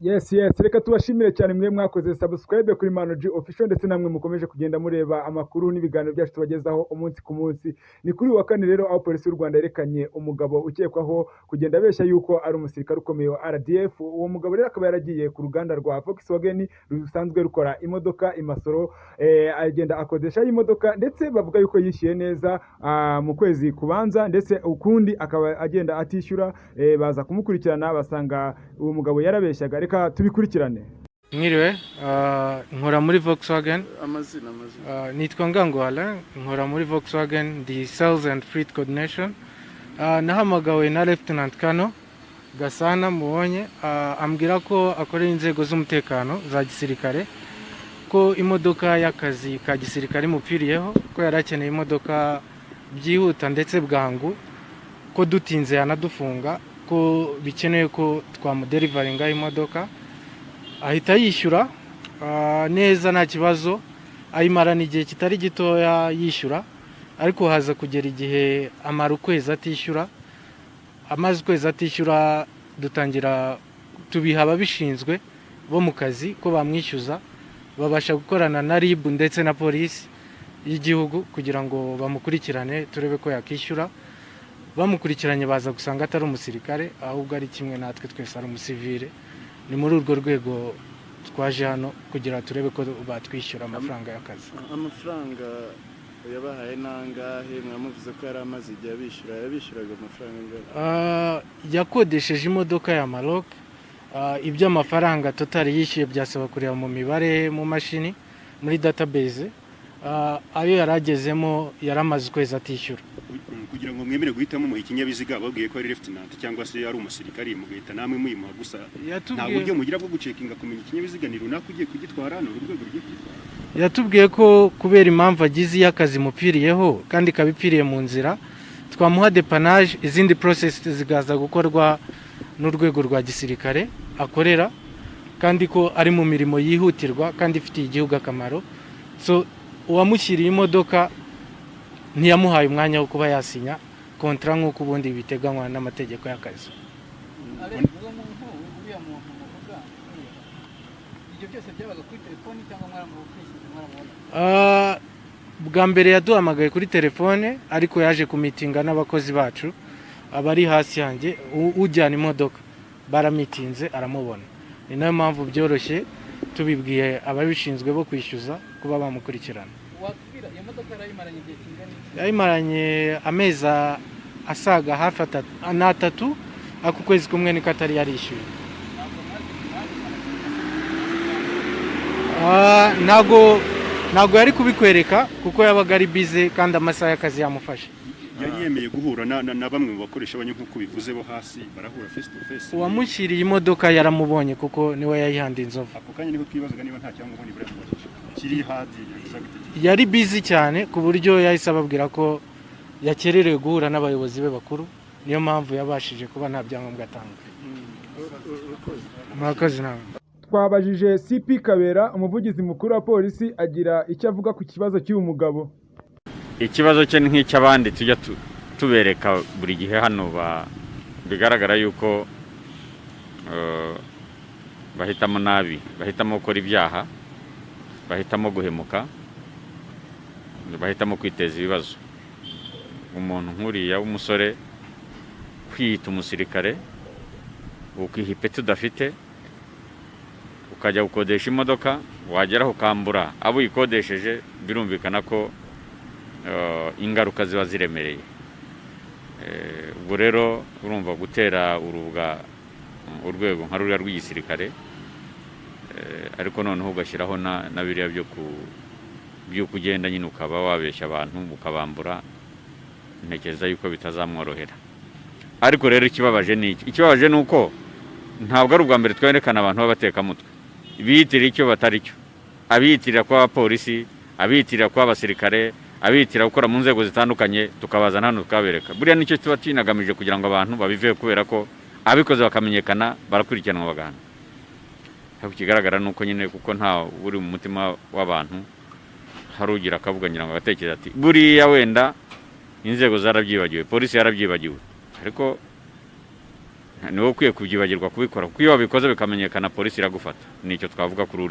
Yes, reka tubashimire cyane mwe mwakoze subscribe kuri Mano G Official, ndetse namwe mukomeje kugenda mureba amakuru n'ibiganiro byacu tubagezaho umunsi ku munsi. Ni kuri uyu wa kane rero aho polisi y'u Rwanda yerekanye umugabo ukekwaho kugenda abeshya yuko ari umusirikare ukomeye wa RDF. Uwo mugabo rero akaba yaragiye ku ruganda rwa Volkswagen rusanzwe rukora imodoka i Masoro, agenda akodesha imodoka, ndetse bavuga yuko yishyuye neza mu kwezi kubanza, ndetse ukundi akaba agenda atishyura. Baza kumukurikirana basanga uwo mugabo yarabeshyaga. Reka tubikurikirane. Mwiriwe, nkora muri Volkswagen. Amazina, amazina? Nitwa Ngango Alain, nkora muri Volkswagen, ndi Sales and Fleet Coordination. Nahamagawe na Lieutenant Kano Gasana mubonye, ambwira ko akorera inzego z'umutekano za gisirikare, ko imodoka y'akazi ka gisirikare imupfiriyeho, ko yari akeneye imodoka byihuta ndetse bwangu, ko dutinze yanadufunga, ko bikenewe ko twamudeliveringa imodoka. Ahita yishyura neza nta kibazo, ayimarana igihe kitari gitoya yishyura, ariko haza kugera igihe amara ukwezi atishyura. Amaze ukwezi atishyura, dutangira tubiha ababishinzwe bo mu kazi ko bamwishyuza. Babasha gukorana na RIB ndetse na polisi y'igihugu kugira ngo bamukurikirane turebe ko yakishyura. Bamukurikiranye baza gusanga atari umusirikare, ahubwo ari kimwe natwe twese, ari umusivile. Ni muri urwo rwego twaje hano kugira turebe ko batwishyura amafaranga y'akazi. Amafaranga yabahaye nangahe? Mwamuvuze ko yari amaze igihe abishyura, yabishyuraga amafaranga angahe? Yakodesheje imodoka ya Maroc. Iby'amafaranga total yishyuye byasaba kureba mu mibare mu mashini muri database. Ayo yari agezemo yari amaze ukwezi atishyura. Kugira ngo mwemere guhitamo muha ikinyabiziga, babwiye ko ari lieutenant cyangwa se ari umusirikari, mugahita namwe muyimuha gusa, nta buryo mugira bwo gucekinga kumenya ikinyabiziga ni runaka ugiye kugitwara, ni urwego rugiye kugitwara? Yatubwiye ko kubera impamvu agize iy'akazi mupfiriyeho kandi ikaba ipfiriye mu nzira, twamuha dépannage, izindi process zigaza gukorwa n'urwego rwa gisirikare akorera, kandi ko ari mu mirimo yihutirwa kandi ifitiye igihugu akamaro. So uwamushyiriye imodoka ntiyamuhaye umwanya wo kuba yasinya contrat nk'uko ubundi biteganywa n'amategeko y'akazi. Uwo muntu, uriya muntu muvuga, ibyo byose byabaga kuri telefoni cyangwa mwaramufishije, mwaramubona? Bwa mbere yaduhamagaye kuri telefone, ariko yaje kumitinga n'abakozi bacu abari hasi yanjye, ujyana imodoka baramitinze aramubona. Ni nayo mpamvu byoroshye tubibwiye ababishinzwe bo kwishyuza kuba bamukurikirana. Watubwira iyo modoka yarayimaranye igihe kingana iki? Yayimaranye amezi asaga hafi atatu n'atatu, ako ukwezi kumwe niko atari yarishyuye. Ntabwo mwazi? Ntabwo yari kubikwereka kuko yabaga ari busy kandi amasaha y'akazi yamufashe. Yari yemeye guhura na bamwe mu bakoresha banyu nk'uko bivuze bo hasi, barahura face to face? Uwamushyiriye imodoka yaramubonye kuko niwe yayihandinze over. Ako kanya niko twibazaga niba nta cyangombwa nibura yakubajije kiri hadi exact. Yari busy cyane ku buryo yahise ababwira ko yakererewe guhura n'abayobozi be bakuru. Niyo mpamvu yabashije kuba nta byangombwa atanga. Murakoze nawe. Twabajije CP Kabera, umuvugizi mukuru wa polisi, agira icyo avuga ku kibazo cy'uyu mugabo. Ikibazo cye ni nk'icy'abandi tujya tubereka buri gihe hano, bigaragara yuko bahitamo nabi, bahitamo gukora ibyaha, bahitamo guhemuka, bahitamo kwiteza ibibazo. Umuntu nk'uriya w'umusore kwiyita umusirikare, ukiha ipeti udafite, ukajya gukodesha imodoka, wageraho ukambura abo uyikodesheje, birumvikana ko ingaruka ziba ziremereye. Ubwo rero urumva gutera urubwa urwego nka ruriya rw'igisirikare, ariko noneho ugashyiraho na biriya byo ku by'uko ugenda nyine ukaba wabeshya abantu ukabambura, ntekereza yuko bitazamworohera. Ariko rero ikibabaje ni iki? Ikibabaje ni uko ntabwo ari ubwa mbere twerekana abantu b'abatekamutwe biyitirira icyo batari cyo, abiyitirira kuba abapolisi, abiyitirira kuba abasirikare, abiyitirira gukora mu nzego zitandukanye, tukabazana hano tukabereka. Buriya nicyo tuba tunagamije, kugira ngo abantu babiveho, kubera ko abikoze bakamenyekana barakurikiranwa bagahana. Ariko ikigaragara ni uko nyine kuko nta uri mu mutima w'abantu, hari ugira akavuga ngira ngo agatekereza ati buriya wenda Inzego zarabyibagiwe, polisi yarabyibagiwe, ariko ni wowe ukwiye kubyibagirwa kubikora, kuko iyo wabikoze bikamenyekana, polisi iragufata. Nicyo twavuga kuri uriya.